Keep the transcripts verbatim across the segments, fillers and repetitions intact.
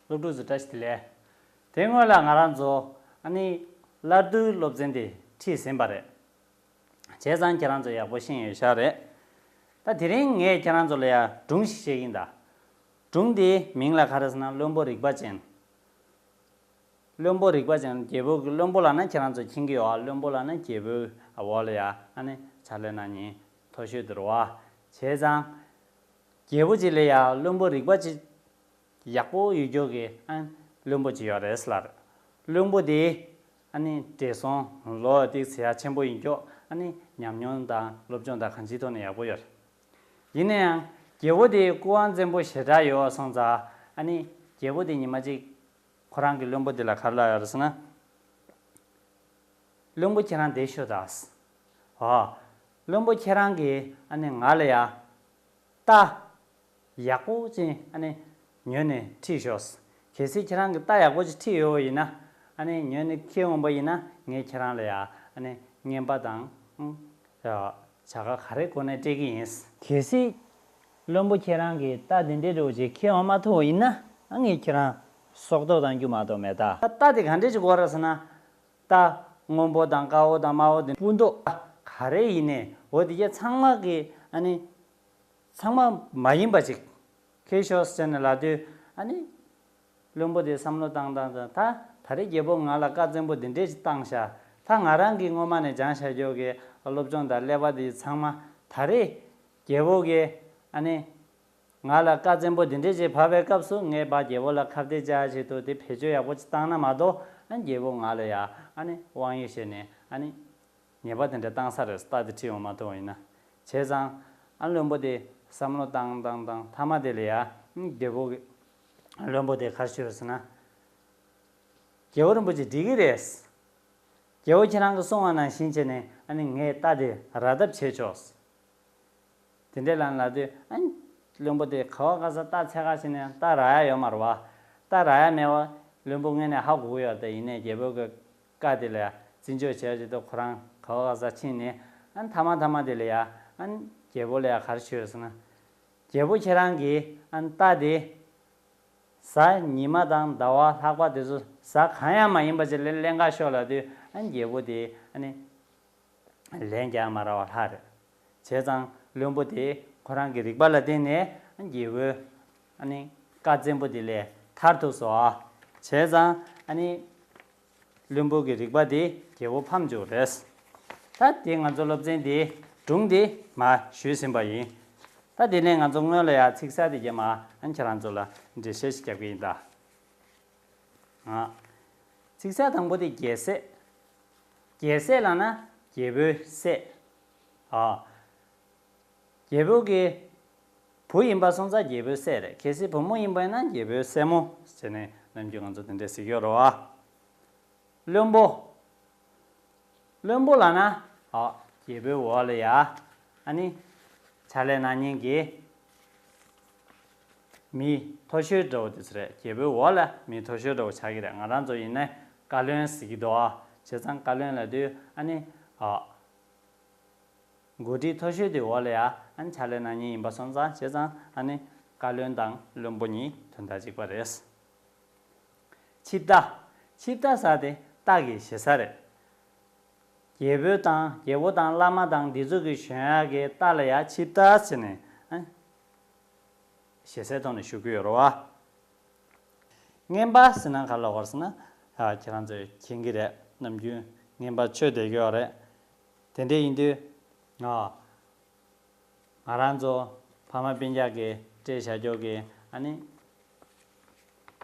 སློབ་ཕྲུག་ཚོ་བཀྲ་ཤིས་བདེ་ལེགས། དེ་སྔོན་ལ་ང་རང་ཚོ་ཨ་ནི་བླ་རྡོའི་སློབ་ཚན་དེ་ཁྲིད་ཟིན་པ་རེད། བྱས་ཙང་ཁྱེད་རང་ཚོ་ཡག་པོ་ཤེས་ཡོད་ཤག་རེད། ད་དེ་རིང་ངས་ཁྱེད་རང་ཚོ་ལ་ཡ་སྒྲུང་ཞིག་བཤད་ཀྱིན་གདའ། སྒྲུང་དེའི་མིང་ལ་ག་རེ་ཟེར་ན་བློན་པོ་རིག་པ་ཅན། བློན་པོ་རིག་པ་ཅན། རྒྱལ་པོ་གི་བློན་པོ་ལབ་ན་ཁྱེད་རང་ཚོ་མཁྱེན་གྱི་ཡོད་ཨ། བློན་པོ་ལབ་ན་རྒྱལ་པོའི་འོག་ལ་ཡ་ཨ་ནི་ཕྱག་ལས་གནང་མཁན་མཐོ་ཤོས་དེ་རེད་བ། བྱས་ཙང་རྒྱལ་པོ་ཅིག་ལ་ཡ་བློན་པོ་རིག་པ་ཅིག་ཡག་པོ་ཡོད་རྒྱུ་གི་ཨ་བློན་པོ་ཅིག་ཡོད་རེད་ལབ། བློན་པོ་དེ་ཨ་ནི་བགྲེས་སོང་ལོ་ཏོག་ཙམ་ཡ་ཆེན་པོ་ཡིན་ཀྱོག་ཨ་ནི་ཉམས་མྱོང་དང་སློབ་སྦྱོང་དང་གང་ཅིའི་ཐོག་ནས་ཡག་པོ་ཡོད་རེད། ཡིན་ན་ཡང་རྒྱལ་པོ་དེ་སྐུ་དབང་བཙན་པོ་ཞེ་དྲག་ཡོད་སོང་ཙང་ཨ་ནི་རྒྱལ་པོ་དེ་ཉི་མ་གཅིག་ཁོ་རང་གི་བློན་པོ་དེ་ལ་ག་རེ་ལབ་ཡོད་རེད་ཟེར་ན། བློན་པོ་ཁྱེད་རང་འདིར་ཤོག་དང་། ཨ། བློན་པོ་ཁྱེད་རང་གིས་ཨ་ནི་ང་ལ་ཡ་རྟ་ཡག་པོ་ཅིག་ཨ་ནི་ཉོས་ནས་ཁྲིད་ཤོག་གལ་སྲིད་ཁྱེད་རང་གིས་རྟ་ཡག་པོ་ཅིག་ཁྲིད་ཡོད་པ་ཡིན་ན། ཨ་ནི་ཉོས་ནས་ཁྱེར་འོང་པ་ཡིན་ན་ངས་ཁྱེད་རང་ལ་ཡ་ཨ་ནི་རྔན་པ་དང་ཨ་བྱ་དགའ་ག་རེ་དགོས་ནའི་སྤྲད་ཀྱི་ཡིན། གལ་སྲིད་བློན་པོ་ཁྱེད་རང་གིས་རྟ་དེ་འདྲའི་འདྲ་བོ་ཅིག་ཁྱེར་འོང་མ་ཐུབ་པ་ཡིན་ན་ཨ་ངས་ཁྱེད་རང་སྲོག་ཐོག་བཏང་རྒྱུ་མ་གཏོགས་མེད་ད། རྟ་དེ་ག་འདྲ་ཅིག་དགོས་རེད་ཟེར་ན། རྟ་སྔོན་པོ་དང་དཀར་པོ་དང་དམར་པོ་དེ་སྤུ་མདོག་ག་རེ་ཡིན་ནའི་འོ་དེ་གྱད་ཚང་མ་གི་ཨ་ནི་ཚང་མ་མ་ཡིན་པ་ཅིག་ཁྱེར་ཤོག་ཟེར་ནས་ལབ་དུས་ཨ་ནི་བློན་པོ་དེ་བསམ་བློ་བཏང་བཏང་བཏང་ད་ད་རེས་རྒྱལ་པོ་ང་ལ་བཀའ་བཙན་པོ་འདི་འདྲས་ཅིག་བཏང་ཤག་ད་ང་རང་གིས་སྔོན་མ་ནས་སྦྱངས་བཞག་རྒྱུ་གི་སློབ་སྦྱོང་དང་ཀླད་པ་དེ་ཚང་མ་ད་རེས་རྒྱལ་པོ་གི་ཨ་ནི། ང་ལ་བཀའ་བཙན་པོ་འདི་འདྲས་ཅིག་བབས་པའི་སྐབས་སུ་ངས་ཕར་རྒྱལ་པོ་ལ་ཁ་གཏད་བཅག་ཆེད་དུ་དེ་བེད་སྤྱོད་ཡག་པོ་ཅིག་བཏང་ན་མ་གཏོགས་ཨ་རྒྱལ་པོ་ང་ལ་ཡ་ཨ་ནི་དབང་ཡོད་བྱས་ནས་ཨ་ནི་ཉེས་པ་དེ་འདྲ་བཏང་ས་རེད། རྟ་དེ་ཁྲིད་འོང་མ་ཐུབ་པ་ཡིན་ན། བྱས་ཙང་ཨ་བློན་པོ་དེ་བསམ་བློ་བཏང་བཏང་བཏང་མཐའ་མ་དེ་ལ་ཡ་ཨ་རྒྱལ་པོ་གི་བློན་པོ་དེ་ག་རེ་ཞུས་ཟེར་ན། རྒྱལ་པོ་རིན་པོ་ཆེ་འགྲིག་གི་རེད། རྒྱལ་པོ་ཁྱེད་རང་གིས་གསུངས་པ་ནང་བཞིན་བྱས་ནས་ཨ་ནི་ངས་རྟ་དེ་ར་བཏབ་བྱས་ཆོག་དེ་འདྲས་ལབ་ལབ་དུས་ཨ་ནི་བློན་པོ་དེ་ག་བ་ག་ས་རྟ་འཚོལ་ག་ཕྱིན་ནས་རྟ་རག་ཡ་ཡོད་མ་རེད་བ། རྟ་རག་ཡ་མེད་བ། བློན་པོ་དངོས་གནས་ཧ་གོ་གི་ཡོད་དེ་ཡིན་ནའི་རྒྱལ་པོ་གི་བཀའ་དེ་ལ་བརྩི་འཇོག་བྱས་བྱས་དུས་ཁོ་རང་ག་བ་ག་ས་ཕྱིན་ནས་ཨ་ནི་མཐའ་མ་མཐའ་མ་དེ་ལ་ཡ་ཨ་ནི་རྒྱལ་པོ་ལ་ཡ་ག་རེ་ཞུས་ཟེར་ན། རྒྱལ་པོ་ཁྱེད་རང་གིས་ཨ་ནི་རྟ་དེ་གཟའ་ཉི་མ་དང་ཟླ་བ་ལྷག་པ་དེ་ཚོ་གཟའ་གང་ཡང་མ་ཡིན་པ་ཅིག་ལ་ལེན་ག་ཤོག་ལབ་དུས་ཨ་ནི་རྒྱལ་པོ་དེ་ཨ་ནི་ལན་རྒྱག་མ་རག་པ་ལྷག་རེད། བྱས་ཙང་བློན་པོ་དེ་ཁོ་རང་གི་རིག་པ་ལ་བརྟེན་ནས་ཨ་ནི་རྒྱལ་པོའི་ཨ་ནི་བཀའ་བཙན་པོ་དེ་ལས་ཐར་ཐུབ་སོང་ཨ། བྱས་ཙང་ཨ་ནི་བློན་པོ་གི་རིག་པ་དེ་རྒྱལ་པོ་ཕམ་འཇུག་རེད། ད་དེ་ང་ཚོ་སློབ་ཚན་དེ་སྒྲུང་དེ་མར་ཞུས་ཟིན་པ་ཡིན། ད་དེ་ནས་ང་ཚོ་སྔོན་ལ་ཡ་ཚིག་གསར་དེ་རྒྱབ་མ་ཨ་ཁྱེད་རང་ཚོ་ལ་འགྲེལ་བཤད་ཞིག་རྒྱབ་ཀྱི་ཡིན་ད། ཨ། ཚིག་གསར་དང་པོ་དེ་རྒྱལ་སྲས། རྒྱལ་སྲས་ལབ་ན་རྒྱལ་པོའི་སྲས། ཨ། རྒྱལ་པོ་གི་བུ་ཡིན་པ་སོང་ཙང་རྒྱལ་པོའི་སྲས་རེད། གལ་སྲིད་བུ་མོ་ཡིན་པ་ཡིན་ན་རྒྱལ་པོའི་སྲས་མོ་ཟེར་ནས་ནམ་རྒྱུན་ང་ཚོ་དེ་འདྲས་ཟེར་གྱི་ཡོད་རེད་བ། བློན་པོ། བློན་པོ་ལབ་ན་ཨ་རྒྱལ་པོའི་འོག་ལ་ཡ་ཨ་ནི་ཕྱག་ལས་གནང་མཁན་གྱི་མི་མཐོ་ཤོས་འདྲ་བོ་དེ་ཚོ་རེད། རྒྱལ་པོའི་འོག་ལ་མི་མཐོ་ཤོས་འདྲ་བོ་ཆགས་ཀྱི་རེད། ང་རང་ཚོ་ཡིན་ན་བཀའ་བློན་ཟེར་གྱི་འདུག་ཨ། བྱས་ཙང་བཀའ་བློན་ལབ་དུས་ཨ་ནི་ཨ། འགོ་ཁྲིད་མཐོ་ཤོས་དེ་འོག་ལ་ཡ་ཨ་ནི་ཕྱག་ལས་གནང་མཁན་ཡིན་པ་སོང་ཙང་། བྱས་ཙང་ཨ་ནི་བཀའ་བློན་དང་བློན་པོ་གཉིས་དོན་དག་གཅིག་པ་རེད། ཆིབས་རྟ། ཆིབས་རྟ་ཟེར་དེ་རྟ་གི་ཞེ་ས་རེད། རྒྱལ་པོ་དང་རྒྱལ་པོ་དང་བླ་མ་དང་འདི་ཚོ་གི་ཞོན་ཡག་གི་རྟ་ལ་ཡ་ཆིབས་རྟ་ཟེར་ནས་ཨ་ཞེ་སའི་ཐོག་ནས་ཞུ་གི་ཡོད་རེད་བ། རྔན་པ་ཟེར་ན་ག་ལབ་དགོས་ཟེར་ན། ཨ་ཁྱེད་རང་ཚོས་མཁྱེན་གྱི་རེད། ནམ་རྒྱུན་རྔན་པ་མཆོད་བསྡད་ཀྱི་ཡོད་རེད། དེ་འདྲ་ཡིན་དུས་ཨ་ང་རང་ཚོ་ཕ་མ་སྤུན་ཀྱག་གིས་སྤྲད་བཞག་རྒྱུ་གི་ཨ་ནི་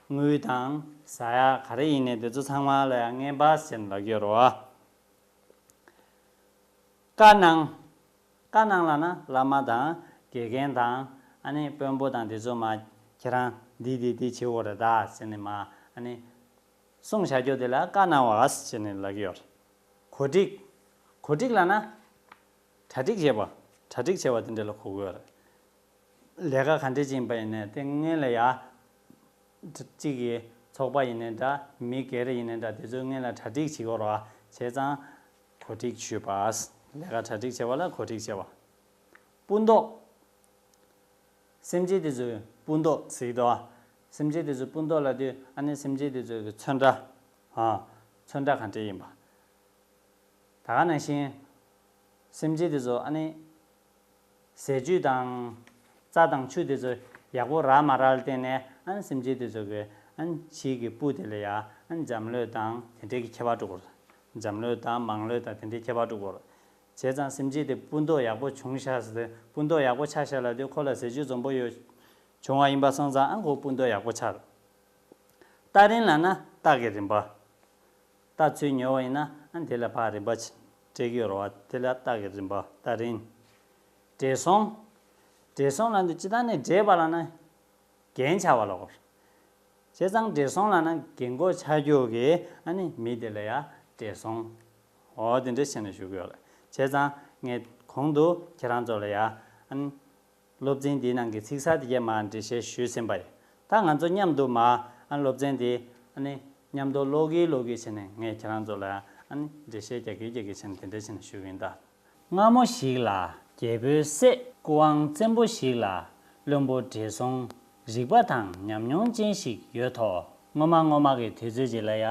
དངུལ་དང་ཟ་ཡག་ག་རེ་ཡིན་ནའི་དེ་ཚོ་ཚང་མ་ལ་ཡང་རྔན་པ་ཟེར་ནས་ལབ་ཀྱི་ཡོད་རེད་བ། བཀའ་གནང་། བཀའ་གནང་ལབ་ན་བླ་མ་དང་དགེ་རྒན་དང་ཨ་ནི་དཔོན་པོ་དང་དེ་ཚོ་མར་ཁྱེད་རང་འདི་འདི་འདི་བྱེད་དགོས་རེད་ད་ཟེར་ནས་མར་ཨ་ནི་གསུངས་བཞག་རྒྱུ་དེ་ལ་བཀའ་གནང་བ་ཟེར་ནས་ལབ་ཀྱི་ཡོད་རེད། གོ་སྒྲིག། གོ་སྒྲིག་ལབ་ན་གྲ་སྒྲིག་བྱེད་པ། གྲ་སྒྲིག་བྱེད་པ་དེ་འདྲ་ལ་གོ་གི་ཡོད་རེད། ལས་ཀ་ག་འདྲས་ཅིག་ཡིན་པ་ཡིན་ནའི་དེ་སྔོན་ལ་ཡ། གཅིག་གི་ཚོགས་པ་ཡིན་ནའི་འདྲ། མི་སྒེར་ཡིན་ནའི་འདྲ། དེ་ཚོའི་སྔོན་ལ་གྲ་སྒྲིག་བྱེད་དགོས་རེད་བ། བྱས་ཙང་གོ་སྒྲིག་ཞུས་པ། ལས་ཀ་གྲ་སྒྲིག་བྱེད་པ་ལ་གོ་སྒྲིག་བྱེད་པ། སྤུ་མདོག། སེམས་ཅན་དེ་ཚོའི་སྤུ་མདོག་ཟེར་གྱི་འདུག་བ། སེམས་ཅན་དེ་ཚོའི་སྤུ་མདོག་ལབ་དུས་ཨ་ནི་སེམས་ཅན་དེ་ཚོའི་གི་ཚོན་ཁྲ། ཨ། ཚོན་ཁྲ་ག་འདྲ་ཡིན་པ། ད་ག་ནང་བཞིན། སེམས་ཅན་དེ་ཚོ་ཨ་ནི། ཟས་བཅུད་དང་། རྩྭ་དང་ཆུ་དེ་ཚོ་ཡག་པོ་རག་མ་རག་ལ་བརྟེན་ནས་ཨ་ནི་སེམས་ཅན་དེ་ཚོ་གི་ཨ་ནི་ཕྱིའི་གི་སྤུ་དེ་ལ་ཡ་ཨ་ནི་འཇམ་ལྷོད་དང་དེ་འདྲའི་གི་ཁྱད་པར་འགྲོ་གི་རེད། འཇམ་ལྷོད་དང་མང་ལྷོད་དང་དེ་འདྲའི་ཁྱད་པར་འགྲོ་གི་རེད། བྱས་ཙང་སེམས་ཅན་དེ་སྤུ་མདོག་ཡག་པོ་བྱུང་ཤག་ཟེར་ཏེ་སྤུ་མདོག་ཡག་པོ་ཆགས་ཤག་ལབ་དུས་ཁོ་ལ་ཟས་བཅུད་འཛོམས་པོ་ཡོད་བྱུང་བ་ཡིན་པ་སོང་ཙང་ཨ་ཁོ་སྤུ་མདོག་ཡག་པོ་ཆགས་རེད། རྟགས་རིང་ལབ་ན་རྟགས་ཀྱི་རིམ་པ། རྟགས་ཚུར་ཉོ་བ་ཡིན་ན་ཨ་དེ་ལ་ཕར་རིམ་པ་སྤྲད་ཀྱི་ཡོད་རེད་བ། དེ་ལ་རྟགས་ཀྱི་རིམ་པ་རྟགས་རིང་། བགྲེས་སོང་། བགྲེས་སོང་ལབ་དུས་སྤྱིར་བཏང་ནས་བགྲེས་པ་ལབ་ན་རྒན་ཆགས་པ་ལ་གོ། བྱས་ཙང་བགྲེས་སོང་ལབ་ན་རྒན་གོག་ཆགས་རྒྱུ་གི་ཨ་ནི་མི་དེ་ལ་ཡ་བགྲེས་སོང་། འོ་དེ་འདྲ་བྱས་ནས་ཞུ་གི་ཡོད་རེད། བྱས་ཙང་ངས་གོང་དུ་ཁྱེད་རང་ཚོ་ལ་ཡ་ཨ་ནི། སློབ་ཚན་འདིའི་ནང་གི་ཚིག་གསར་དེ་གས་མར་འགྲེལ་བཤད་ཞུས་ཟིན་པ་ཡིན། ད་ང་ཚོ་མཉམ་དུ་མར་ཨ་སློབ་ཚན་འདི་ཨ་ནི་མཉམ་དུ་ཀློག་གིན་ཀློག་གིན་བྱས་ནས་ངས་ཁྱེད་རང་ཚོ་ལ་ཨ་ནི་འགྲེལ་བཤད་རྒྱག་གིན་རྒྱག་གིན་བྱས་ནས་དེ་འདྲ་བྱས་ནས་ཞུ་གི་ཡིན་ད། སྔ་མོ་ཞིག་ལ་རྒྱལ་པོའི་སྲས་སྐུ་དབང་བཙན་པོ་ཞིག་ལ་བློན་པོ་བགྲེས་སོང་རིག་པ་དང་ཉམས་མྱོང་ཅན་ཞིག་ཡོད་དོ། སྔོན་མ་སྔོན་མ་གི་དུས་ཚོད་ཅིག་ལ་ཡ།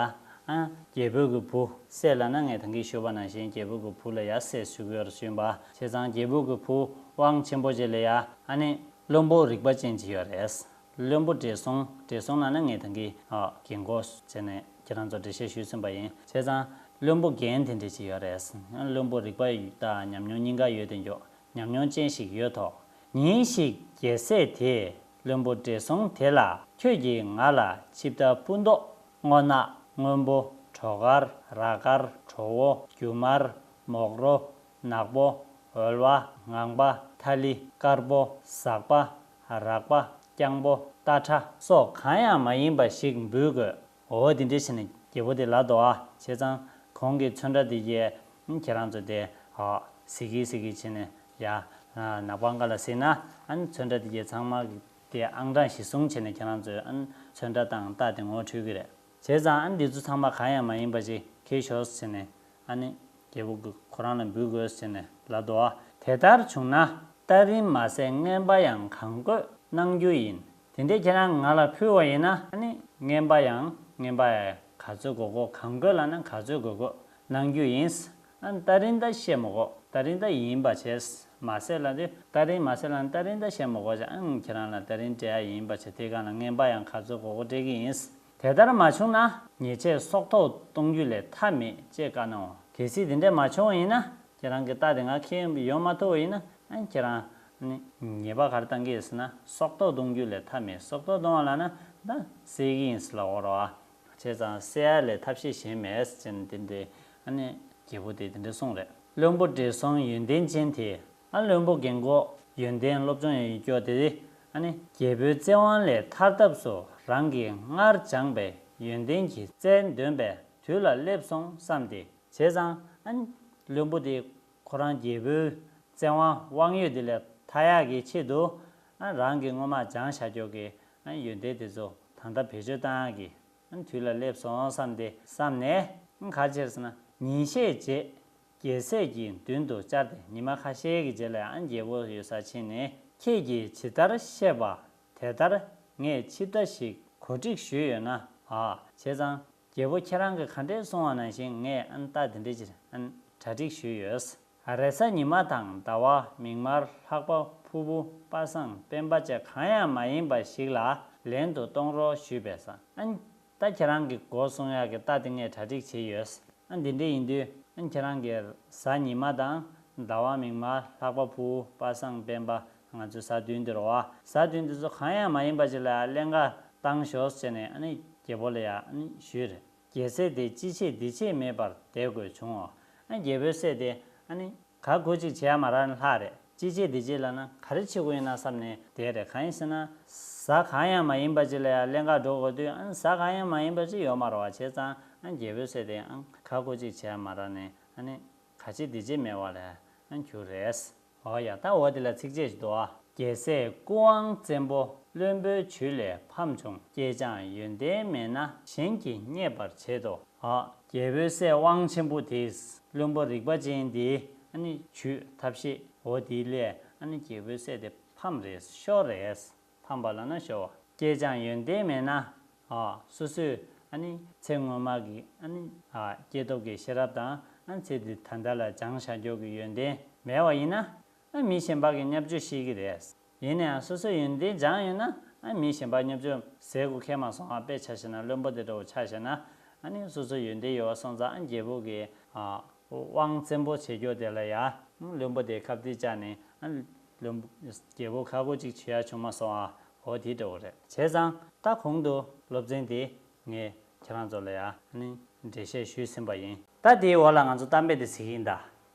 ཨ། རྒྱལ་པོ་གི་བུ། སྲས་ལབ་ན་ངས་ད་གིན་ཞུས་པ་ནང་བཞིན་རྒྱལ་པོ་གི་བུ་ལ་ཡ་སྲས་ཞུ་གི་ཡོད་རེད་ཞུས་པ། བྱས་ཙང་རྒྱལ་པོ་གི་བུ་དབང་ཆེན་པོ་ཅིག་ལ་ཡ། ཨ་ནི་བློན་པོ་རིག་པ་ཅན་ཅིག་ཡོད་རེད། བློན་པོ་བགྲེས་སོང་། བགྲེས་སོང་ལབ་ན་ངས་ད་གིན་ཨ་རྒན་གོག་བྱས་ནས་ཁྱེད་རང་ཚོ་འགྲེལ་བཤད་ཞུས་ཟིན་པ་ཡིན། བྱས་ཙང་བློན་པོ་རྒན་དེ་འདྲ་ཅིག་ཡོད་རེད། བློན་པོ་རིག་པ་དང་ཉམས་མྱོང་གཉིས་ཀ་ཡོད་དེ་མགྱོགས། ཉམས་མྱོང་ཅན་ཞིག་ཡོད་དོ། ཉིན་ཞིག་རྒྱལ་སྲས་དེས་བློན་པོ་བགྲེས་སོང་དེ་ལ། ཁྱོད་ཀྱིས་ང་ལ་ཆིབས་རྟ་སྤུ་མདོག་སྔོ་ནག་སྔོན་པོ། གྲོ་དཀར། ར་དཀར། གྲོ་བོ། རྒྱུ་དམར། མོག་རོ། ནག་པོ། འོལ་བ། ངང་པ། ཐ་ལི། དཀར་པོ། ཟག་པ། རག་པ། རྐྱང་པོ། རྟ་ཁྲ་སོགས་གང་ཡང་མ་ཡིན་པ་ཞིག་འབུལ་དགོས། འོ་དེ་འདྲ་བྱས་ནས་རྒྱལ་པོ་དེ་ལབ་འདུག་ཨ། བྱས་ཙང་གོང་གི་ཚོན་ཁྲ་དེ་གས་ཁྱེད་རང་ཚོ་དེ་ཨ་གཟིགས་གིན་གཟིགས་གིན་བྱས་ནས་ཡ། ནག་པང་ཁ་ལ་གཟིགས་ན་ཨ་ནི་ཚོན་ཁྲ་དེ་གས་ཚང་མ་དེ་ཨང་གྲངས་གཞིར་བཟུང་བྱས་ནས་ཁྱེད་རང་ཚོས་ཨ་ནི་ཚོན་ཁྲ་དང་རྟགས་དེ་ངོ་འཕྲོད་ཀྱི་རེད། བྱས་ཙང་ཨ་ནི་འདི་ཚོ་ཚང་མ་གང་ཡང་མ་ཡིན་པ་ཅིག་འཁྱེར་ཤོག་ཟེར་ནས། ཨ་ནི་རྒྱལ་པོ་གིས་ཁོ་རང་ལ་འབུལ་དགོས་ཟེར་ནས་ལབ་འདུག་ཨ། དེ་ལྟར་བྱུང་ན་རྟ་རིན་མ་ཟད་རྔན་པ་ཡང་གང་དགོས་གནང་རྒྱུ་ཡིན། དེ་འདྲས་ཁྱེད་རང་ང་ལ་ཕུལ་བ་ཡིན་ན་ཨ་ནི་རྔན་པ་ཡང་། རྔན་པ་ཡང་ག་ཚོད་དགོས་དགོས། གང་དགོས་ལབ་ན་ག་ཚོད་དགོས་དགོས་གནང་རྒྱུ་ཡིན། ཨ་ནི་རྟ་རིན་ད་བཤད་མི་དགོས། རྟ་རིན་ད་ཡིན་པ་བྱས། མ་ཟད་ལབ་དུས་རྟ་རིན་མ་ཟད་ལབ་ན་རྟ་རིན་ད་བཤད་མི་དགོས་བྱས། ཨ་ནི་ཁྱེད་རང་ལ་རྟ་རིན་སྤྲད་ཡ་ཡིན་པ་བྱས། དེ་སྒང་ལ་རྔན་པ་ཡང་ག་ཚོད་དགོས་དགོས་སྤྲད་ཀྱི་ཡིན། དེ་ལྟར་མ་བྱུང་ན་ཉེས་ཆད་སྲོག་ཐོག་གཏོང་རྒྱུ་ལས་ཐབས་མེད་ཅེས་བཀའ་གནང་ངོ་། གལ་སྲིད་དེ་འདྲས་མ་བྱུང་བ་ཡིན་ན། ཁྱེད་རང་གི་རྟ་དེ་ང་འཁྱེར་ཡོང་མ་ཐུབ་པ་ཡིན་ན། ཨ་ཁྱེད་རང་ནི་ཉེས་པ་ག་རེ་བཏང་གི་ཡོད་ཟེར་ན། སྲོག་ཐོག་གཏོང་རྒྱུ་ལས་ཐབས་མེད། སྲོག་ཐོག་གཏོང་བ་ལབ་ན་ད་བསད་ཀྱི་ཡིན་ཟེར་ལབ་ཡོད་རེད་བ། བྱས་ཙང་བསད་ཡ་ལས་ཐབས་ཤེས་གཞན་མེད་ཟེར་ནས་དེ་འདྲས་ཨ་ནི་རྒྱལ་པོ་དེས་དེ་འདྲས་གསུངས་རེད། བློན་པོ་བགྲེས་སོང་ཡོན་ཏན་ཅན་དེས། ཨ་བློན་པོ་རྒན་གོག་ཡོན་ཏན་སློབ་སྦྱོང་ཡོད་ཀྱོག་དེ། ཨ་ནི་རྒྱལ་པོའི་བཙན་དབང་ལས་ཐར་ཐབས་སུ་རང་གིས་སྔར་སྦྱངས་པའི་ཡོན་ཏན་གྱི་རྩལ་འདོན་པའི་དུས་ལ་སླེབས་སོང་བསམ་སྟེ། བྱས་ཙང་ཨ་ནི་བློན་པོ་དེ་ཁོ་རང་རྒྱལ་པོའི་བཙན་དབང་དབང་ཡོད་དེ་ལས་ཐར་ཡག་གི་ཆེད་དུ། ཨ་རང་གིས་སྔོན་མ་སྦྱངས་བཞག་ཀྱོག་གི་ཨ་ཡོན་ཏན་དེ་ཚོ་ད་ལྟ་བེད་སྤྱོད་བཏང་ཡག་གི་དུས་ལ་སླེབས་སོང་བསམ་སྟེ་བསམ་ནས། ག་རེ་བྱས་ཟེར་ན། ཉིན་ཤས་རྗེས་རྒྱལ་སྲས་ཀྱི་མདུན་དུ་བཅར་ཏེ། ཉི་མ་ཁ་ཤས་ཀྱི་རྗེས་ལ་ཨ་རྒྱལ་པོ་ཡོད་སར་ཕྱིན་ནས། ཁྱེད་ཀྱིས་ཇི་ལྟར་བཤད་པ་དེ་ལྟར་ངས་ཆིབས་རྟ་ཞིག་གོ་སྒྲིག་ཞུས་ཡོད་ན། ཨ། བྱས་ཙང་རྒྱལ་པོ་ཁྱེད་རང་གིས་ག་འདྲས་གསུངས་པ་ནང་བཞིན་ངས་ཨ་རྟ་དེ་འདྲས་ཅིག་ཨ་གྲ་སྒྲིག་ཞུས་ཡོད། རེས་གཟའ་ཉི་མ་དང་ཟླ་བ་མིག་དམར་ལྷག་པ་ཕུར་བུ་པ་སངས་སྤེན་པ་བཅས་གང་ཡང་མ་ཡིན་པ་ཞིག་ལ་ལན་དུ་གཏོང་རོགས་ཞུས་པས། ཨ་ད་ཁྱེད་རང་གིས་འགོ་སྲུང་ཡག་གི་རྟ་དེ་ངས་གྲ་སྒྲིག་བྱས་ཡོད། ཨ་འདི་འདྲས་ཡིན་དུས་ཨ་ཁྱེད་རང་གིས་གཟའ་ཉི་མ་དང་ཟླ་བ་མིག་དམར་ལྷག་པ་ཕུར་བུ་པ་སངས་སྤེན་པ་ང་ཚོའི་གཟའ་བདུན་འདི་རེད་བ། གཟའ་བདུན་འདི་ཚོ་གང་ཡང་མ་ཡིན་པ་ཅིག་ལ་ཡ་ཀླན་ཀ་བཏང་ཤོག་ཟེར་ནས་ཨ་ནི་རྒྱལ་པོ་ལ་ཡ་ཨ་ནི་ཞུས་རེད། རྒྱལ་སྲས་དེ་ཅི་བྱེད་འདི་བྱེད་མེད་པར་བསྡད་དགོས་བྱུང་ངོ་། ཨ་རྒྱལ་པོའི་སྲས་དེ་ཨ་ནི་ག་གོ་གཅིག་བྱེད་ཡ་མ་རག་ན་ལྷག་རེད། ཅི་བྱེད་འདི་བྱེད་ལབ་ན་ག་རེ་བྱེད་དགོས་ཡིན་ན་བསམ་ནས་བསྡད་རེད། གང་ཡིན་ཟེར་ན། གཟའ་གང་ཡང་མ་ཡིན་པ་ཅིག་ལ་ཡ་ཀླན་ཀ་འགྲོ་དགོས་དུས། ཨ་གཟའ་གང་ཡང་མ་ཡིན་པ་ཅིག་ཡོད་མ་རེད་བ། བྱས་ཙང་ཨ་རྒྱལ་པོའི་སྲས་དེ་ཨ་ག་གོ་གཅིག་བྱེད་ཡ་མ་རག་ནས་ཨ་ནི་ག་བྱེད་འདི་བྱེད་མེད་པ་ལ་ཨ་གྱུར་རེད། འོ་ཡ། ད་འོ་དེ་ལ་ཚིགས་བཅད་ཞིག་འདུག་ཨ། རྒྱལ་སྲས་སྐུ་དབང་བཙན་པོ་བློན་པོའི་ཇུས་ལས་ཕམ་བྱུང་། སྐྱེས་སྦྱངས་ཡོན་ཏན་མེད་ན་གཞན་གྱིས་བརྙས་པར་བྱེད་དོ། ཨ། རྒྱལ་པོའི་སྲས་དབང་ཆེན་པོ་དེས། བློན་པོ་རིག་པ་ཅན་དེའི་ཨ་ནི་ཇུས་ཐབས་ཤེས་འོ་དེ་ལས་ཨ་ནི་རྒྱལ་པོའི་སྲས་དེ་ཕམ་རེད། ཤོར་རེད། ཕམ་པ་ལབ་ན་ཤོར་བ། སྐྱེས་སྦྱངས་ཡོན་ཏན་མེད་ན། ཨ། སོ་སོས་ཨ་ནི་ཚེ་སྔོན་མ་གི་ཨ་ནི་ཨ་སྐྱེས་ཐོབ་ཀྱི་ཤེས་རབ་དང་། ཨ་ནི་ཚེ་འདི་ད་ལྟ་ལ་སྦྱངས་བཞག་རྒྱུ་གི་ཡོན་ཏན་མེད་པ་ཡིན་ན། ཨ་མི་གཞན་པ་གི་བརྙས་བཅོས་ཤེས་ཀྱི་རེད། ཡིན་ན་ཡང་སོ་སོའི་ཡོན་ཏན་སྦྱངས་ཡོད་ན། ཨ་མི་གཞན་པ་བརྙས་བཅོས་ཟེར་དགོས་ཁེལ་མ་སོང་། ཨ་དཔེ་ཆ་བཞག་ན་བློན་པོ་དེ་འདྲ་བོ་ཆ་བཞག་ན། ཨ་ནི་སོ་སོའི་ཡོན་ཏན་ཡོད་པ་སོང་ཙང་། ཨ་རྒྱལ་པོ་གི་ཨ་དབང་བཙན་པོ་བྱེད་རྒྱུ་དེ་ལ་ཡ། ཨ་བློན་པོ་དེ་ཁ་གཏད་བཅག་ནས། ཨ་བློན་པོ་རྒྱལ་པོ་ཁ་སྒོ་གཅིག་བྱེད་ཡ་བྱུང་མ་སོང་། ཨ་འོ་དེ་འདྲ་བོ་རེད། བྱས་ཙང་ད་གོང་དུ་སློབ་ཚན་དེ་ངས་ཁྱེད་རང་ཚོ་ལ་ཡ་ཨ་ནི་འགྲེལ་བཤད་ཞུས་ཟིན་པ་ཡིན། ད་དེའི་འོག་ལ་ང་ཚོ་གཏམ་དཔེ་དེ་གཟིགས་ཡིན་ད།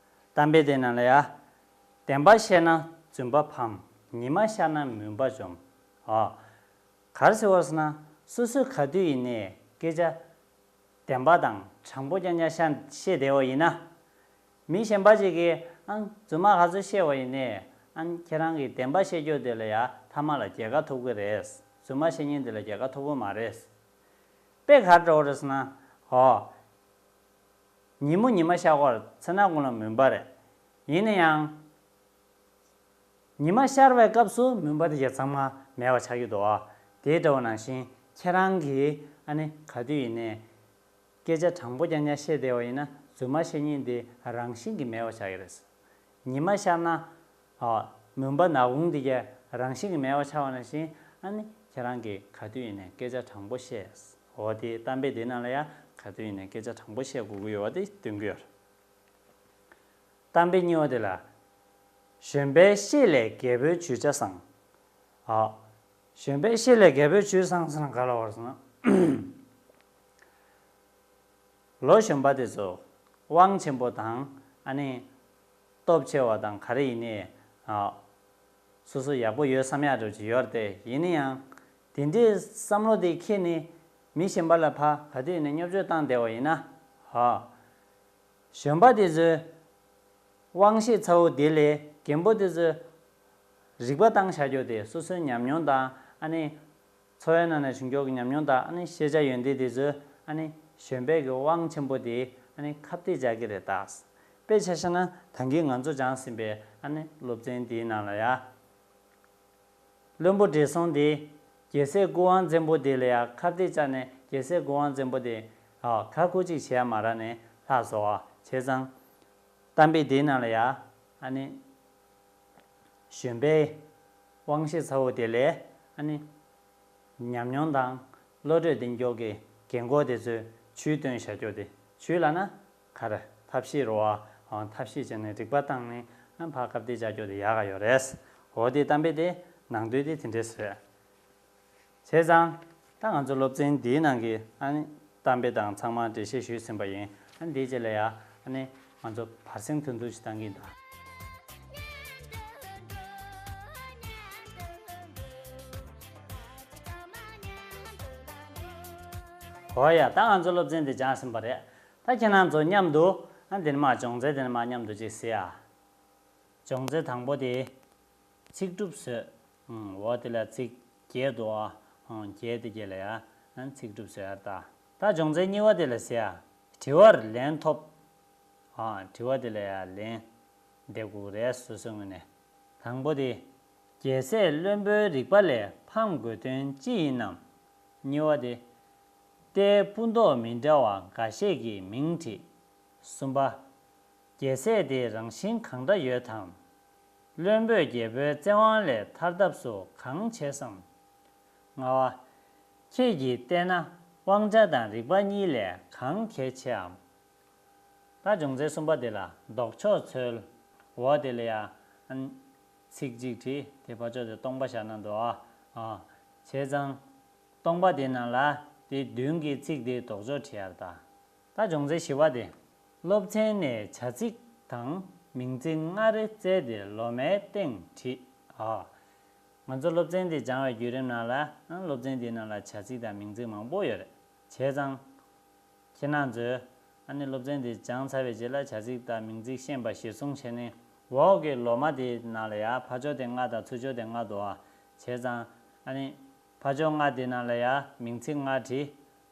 གཏམ་དཔེ་དེ་ནང་ལ་ཡ། བདེན་པ་བཤད་ན་རྫུན་པ་ཕམ། ཉི་མ་ཤར་ན་མུན་པ་འཇོམས། ཨ། ག་རེ་ཟེར་བ་ཟེར་ན། སོ་སོས་ག་དུས་ཡིན་ནའི་སྐད་ཆ་བདེན་པ་དང་དྲང་པོ་རྐྱང་རྐྱང་བཤད་བཤད་བསྡད་པ་ཡིན་ན། མི་གཞན་པ་ཅིག་གིས་ཨང་རྫུན་མ་ག་ཚོད་བཤད་པ་ཡིན་ནའི། ཨང་ཁྱེད་རང་གིས་བདེན་པ་བཤད་རྒྱུ་དེ་ལ་ཡ་མཐའ་མ་ལ་རྒྱལ་ཁ་ཐོབ་ཀྱི་རེད། རྫུན་མ་བཤད་མཁན་དེ་ལ་རྒྱལ་ཁ་ཐོབ་ཀྱི་མ་རེད། དཔེ་ག་རེ་འདྲ་བོ་རེད་ཟེར་ན། ཨོ། ཉིན་མོ་ཉི་མ་ཤར་སྐོར་ཚེ་ན་ཀུན་ལ་མུན་པ་རེད། ཡིན་ན་ཡང་། ཉི་མ་ཤར་བའི་སྐབས་སུ་མུན་པ་དེ་ག་ཚང་མ་མེད་པ་ཆགས་ཀྱི་འདུག། ཨ། དེ་འདྲ་བོ་ནང་བཞིན་ཁྱེད་རང་གིས་ཨ་ནི་ག་དུས་ཡིན་ནའི་སྐད་ཆ་དྲང་པོ་རྐྱང་རྐྱང་བཤད་བསྡད་པ་ཡིན་ན། རྫུན་མ་བཤད་མཁན་དེ་རང་བཞིན་གྱིས་མེད་པ་ཆགས་ཀྱི་རེད། ཉི་མ་ཤར་ན། ཨ། མུན་པ་ནག་ཁུང་དེ་ག་རང་བཞིན་གྱིས་མེད་པ་ཆགས་པ་ནང་བཞིན། ཨ་ནི་ཁྱེད་རང་གིས་ག་དུས་ཡིན་ནའི་སྐད་ཆ་དྲང་པོ་བཤད། འོ་དེ་གཏམ་དཔེ་དེ་ནང་ལ་ཡ་ག་དུས་ཡིན་ནའི་སྐད་ཆ་དྲང་པོ་བཤད་དགོས་ཀྱི་ཡོད་པ་དེ་སྟོན་གྱི་ཡོད་རེད། གཏམ་དཔེ་གཉིས་པ་དེ་ལ། གཞོན་པའི་གཤིས་ལས་རྒད་པོའི་ཇུས་ཆ་བཟང་། ཨ། གཞོན་པའི་གཤིས་ལས་རྒད་པོའི་ཇུས་བཟང་ཟེར་ན་ག་ལ་བར་སོང་ན། ལོ་གཞོན་པ་དེ་ཚོ་དབང་ཆེན་པོ་དང་། ཨ་ནི་སྟོབས་ཆེ་བ་དང་ག་རེ་ཡིན་ནའི། ཨ། སོ་སོ་ཡག་པོ་ཡོད་བསམ་ཡག་འདྲ་ཅིག་ཡོད་རེད་དེ། ཡིན་ན་ཡང་དེ་འདྲའི་བསམ་བློ་དེ་འཁྱེར་ནས་མི་གཞན་པ་ལ་ཕར་ག་དུས་ཡིན་ནའི་བརྙས་བཅོས་བཏང་བསྡད་པ་ཡིན་ན། ཨ། གཞོན་པ་དེ་ཚོའི་དབང་ཤེད་ཚ་བོ་དེ་ལས་རྒན་པོ་དེ་ཚོའི་རིག་པ་བཏང་བཞག་རྒྱུ་དེ། སོ་སོའི་ཉམས་མྱོང་དང་། ཨ་ནི་འཚོ་བའི་ནང་ནས་བྱུང་རྒྱུ་གི་ཉམས་མྱོང་དང་། ཨ་ནི་ཤེས་བྱ་ཡོན་ཏན་དེ་ཚོ། ཨ་ནི་གཞོན་པའི་གི་དབང་ཆེན་པོ་དེ། ཨ་ནི་ཁ་གཏད་བཅག་གི་རེད་ད། དཔེ་ཆ་བཞག་ན་ད་གིན་ང་ཚོ་སྦྱངས་ཟིན་པའི། ཨ་ནི་སློབ་ཚན་དེའི་ནང་ལ་ཡ། བློན་པོ་བགྲེས་སོང་དེ་རྒྱལ་སྲས་སྐུ་དབང་བཙན་པོ་དེ་ལ་ཡ་ཁ་གཏད་བཅག་ནས། རྒྱལ་སྲས་སྐུ་དབང་བཙན་པོ་དེ། ཨ། ཁ་ཁུ་གཅིག་བྱས་མ་རག་ནས་ལྷག་སོང་བ། བྱས་ཙང་གཏམ་དཔེ་དེའི་ནང་ལ་ཡ། ཨ་ནི་གཞོན་པའི་དབང་ཤེད་ཚ་བོ་དེ་ལས། ཨ་ནི་ཉམས་མྱོང་དང་བློ་གྲོས་ལྡན་མགྱོགས་ཀྱི་རྒན་གོག་དེ་ཚོས་ཇུས་བཏོན་བཞག་རྒྱུ་དེ། ཇུས་ལབ་ན་ག་རེ། ཐབས་ཤེས་རེད་བ། ཨ། ཐབས་ཤེས་བྱས་ནས་རིག་པ་བཏང་ནས། ཨ། ཕར་ཁ་གཏད་བཅག་རྒྱུ་དེ་ཡག་ག་ཡོད་རེད། འོ་དེ་གཏམ་དཔེ་དེ་ནང་དོན་དེ་དེ་འདྲས་རེད། བྱས་ཙང་ད་ང་ཚོ་སློབ་ཚན་འདིའི་ནང་གི། ཨ་ནི་གཏམ་དཔེ་དང་ཚང་མ་འགྲེལ་བཤད་ཞུས་ཟིན་པ་ཡིན། ཨ་ནི་འདིའི་རྗེས་ལ་ཡ། ཨ་ནི་ང་ཚོ་བར་གསེང་ཐུང་ཐུང་ཞིག་བཏང་གི་ཡིན་ད། འོ་ཡ། ད་ང་ཚོ་སློབ་ཚན་འདི་སྦྱངས་ཟིན་པ་རེད། ད་ཁྱེད་རང་ཚོ་མཉམ་དུ། ཨ། འདི་ནས་མར་སྦྱོང་ཚན་འདི་ནས་མར་མཉམ་དུ་ཅིག་གཟིགས་ཨ། སྦྱོང་ཚན་དང་པོ་དེ། ཚིག་གྲུབ་བཟོས། ཨང་། འོ་དེ་ལ་ཚིག་བརྒྱད་འདུག་ཨ། ཨང་། བརྒྱད་དེ་བརྒྱད་ལ་ཡ། ཨ། ཚིག་གྲུབ་བཟོས་ཡ་ད། ད་སྦྱོང་ཚན་གཉིས་པ་དེ་ལ་གཟིགས་ཨ། དྲི་བར་ལན་ཐོབ། ཨ། དྲི་བ་དེ་ལ་ཡ་ལན་འདེབས་དགོས་རེད། སོ་སོའི་ངོས་ནས། དང་པོ་དེ། རྒྱལ་སྲས་བློན་པོའི་རིག་པ་ལས་ཕམ་དགོས་དོན་ཅི་ཡིན་ནམ། གཉིས་པ་དེ། རྟའི་སྤུ་མདོག་མི་འདྲ་བ་འགའ་ཤས་ཀྱི་མིང་བྲིས། གསུམ་པ། རྒྱལ་སྲས་དེ་རང་བཞིན་གང་འདྲ་ཡོད་དམ། བློན་པོས་རྒྱལ་པོའི་བཙན་དབང་ལས་ཐར་ཐབས་སུ་གང་བྱས་སམ། ལྔ་བ། ཁྱེད་ཀྱིས་བལྟས་ན་དབང་ཆ་དང་རིག་པ་གཉིས་ལས་གང་གལ་ཆེའམ། ད་སྦྱོང་ཚན་གསུམ་པ་དེ་ལ་ལྡོག་ཕྱོགས་འཚོལ། འོ་དེ་ལ་ཡ། ཨ། ཚིག་གཅིག་བྲིས། དེ་ཕར་ཕྱོགས་དེ་སྟོང་པ་བཞག་ན་འདུག་ཨ། ཨ། བྱས་ཙང་སྟོང་པ་དེ་ནང་ལ་དེ་མདུན་གྱི་ཚིག་དེའི་ལྡོག་ཕྱོགས་བྲིས་ཡ་ད། ད་སྦྱོང་ཚན་བཞི་པ་དེ། སློབ་ཚན་ནས་བྱ་ཚིག་དང་མིང་ཚིག་ལྔ་རེ་བཙལ་ཏེ་ལོ་མའི་སྟེང་བྲིས། ཨ། ང་ཚོ་སློབ་ཚན་འདི་སྦྱང་བའི་བརྒྱུད་རིམ་ནང་ལ། ཨ། སློབ་ཚན་འདིའི་ནང་ལ་བྱ་ཚིག་དང་མིང་ཚིག་མང་པོ་ཡོད་རེད། བྱས་ཙང་ཁྱེད་རང་ཚོས། ཨ་ནི་སློབ་ཚན་འདི་སྦྱངས་ཚར་བའི་རྗེས་ལ་བྱ་ཚིག་དང་མིང་ཚིག་ཤེས་པ་གཞིར་བཟུང་བྱས་ནས། འོག་གི་ལོ་མ་དེའི་ནང་ལ་ཡ་ཕར་ཕྱོགས་དེ་ལྔ་དང་ཚུར་ཕྱོགས་དེ་ལྔ་འདུག་ཨ། བྱས་ཙང་ཨ་ནི་ཕར་ཕྱོགས་ལྔ་དེའི་ནང་ལ་ཡ་མིང་ཚིག་ལྔ་བྲིས།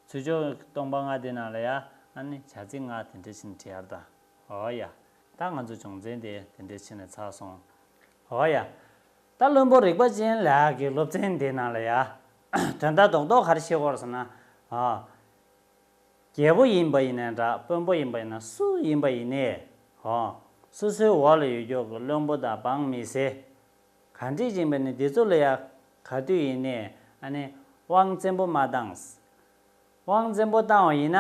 ཚུར་ཕྱོགས་སྟོང་པ་ལྔ་དེའི་ནང་ལ་ཡ་ཨ་ནི་བྱ་ཚིག་ལྔ་དེ་འདྲ་བྱས་ནས་བྲིས་ཡ་ད། འོ་ཡ། ད་ང་ཚོ་སྦྱོང་ཚན་དེ་དེ་འདྲ་བྱས་ནས་ཚར་སོང་། འོ་ཡ། ད་བློན་པོ་རིག་པ་ཅན་ལགས་ཀྱི་སློབ་ཚན་དེའི་ནང་ལ་ཡ། དོན་དག་རྡོག་རྡོག་ག་རེ་བཤད་ཀྱི་ཡོད་རེད་ཟེར་ན། ཨ། རྒྱལ་པོ་ཡིན་པ་ཡིན་ནའི་འདྲ། དཔོན་པོ་ཡིན་པ་ཡིན་ན། སུ་ཡིན་པ་ཡིན་ནའི། ཨོ། སོ་སོའི་འོག་ལ་ཡོད་རྒྱུ་གི་བློན་པོ་དང་འབངས་མི་སེར། ག་འདྲས་ཡིན་པ་ནི་འདི་ཚོ་ལ་ཡ་ག་དུས་ཡིན་ནའི་ཨ་ནི་དབང་བཙན་པོ་མ་བཏང་། དབང་བཙན་པོ་བཏང་བ་ཡིན་ན།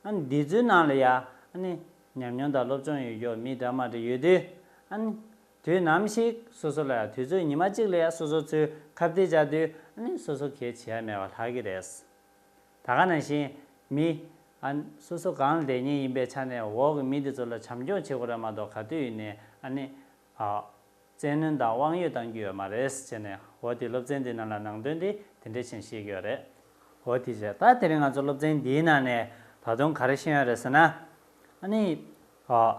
ཨ་ནི་འདི་ཚོའི་ནང་ལ་ཡ་ཨ་ནི་ཉམས་མྱོང་དང་སློབ་སྦྱོང་ཡོད་རྒྱུ་མི་འདྲ་མ་འདྲ་ཡོད་དུས། ཨ་ནི་དུས་ནམ་ཞིག་སོ་སོ་ལ་ཡ་དུས་ཚོད་ཉི་མ་གཅིག་ལ་ཡ་སོ་སོ་ཚོས་ཁ་གཏད་བཅག་དུས། ཨ་ནི་སོ་སོ་གལ་བྱེད་ཡ་མེད་པ་ལྷག་གི་རེད། ད་ག་ནང་བཞིན་མི། ཨ། སོ་སོ་གང་ལ་བསྡད་མཁན་ཡིན་པའི་ཆ་ནས་འོག་གི་མི་དེ་ཚོ་ལ་བྱམས་སྐྱོང་བྱེད་དགོས་རེད་མ་གཏོགས། ག་དུས་ཡིན་ནའི་ཨ་ནི། ཨ། བཙན་གནོན་དང་དབང་ཡོད་གཏང་རྒྱུ་ཡོད་མ་རེད་ཟེར་ནས། འོ་དེ་སློབ་ཚན་འདི་ནང་ལ་ནང་དོན་དེ་དེ་འདྲ་ཞིག་བཤད་ཀྱི་ཡོད་རེད། འོ་དེ་བྱས། ད་དེ་རིང་ང་ཚོ་སློབ་ཚན་འདིའི་ནང་ནས་ད་དུང་ག་རེ་ཤེས་ཡོད་རེད་ཟེར་ན། ཨ་ནི། ཨ།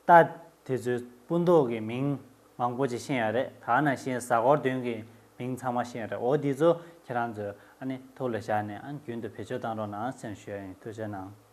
རྟ་དེ་ཚོའི་སྤུ་མདོག་གི་མིང་མང་པོ་ཅིག་ཤེས་ཡོད་རེད། ད་ག་ནང་བཞིན་གཟའ་འཁོར་བདུན་གྱི་མིང་ཚང་མ་ཤེས་ཡོད་རེད། འོ་འདི་ཚོ་ཁྱེད་རང་ཚོས་ཨ་ནི་ཐུགས་ལ་བཞག་ནས། ཨ། རྒྱུན་དུ་བེད་སྤྱོད་བཏང་རོགས་གནང་ཟེར་ཞུ་ཡ་ཡིན། ཐུགས་རྗེ་གནང་།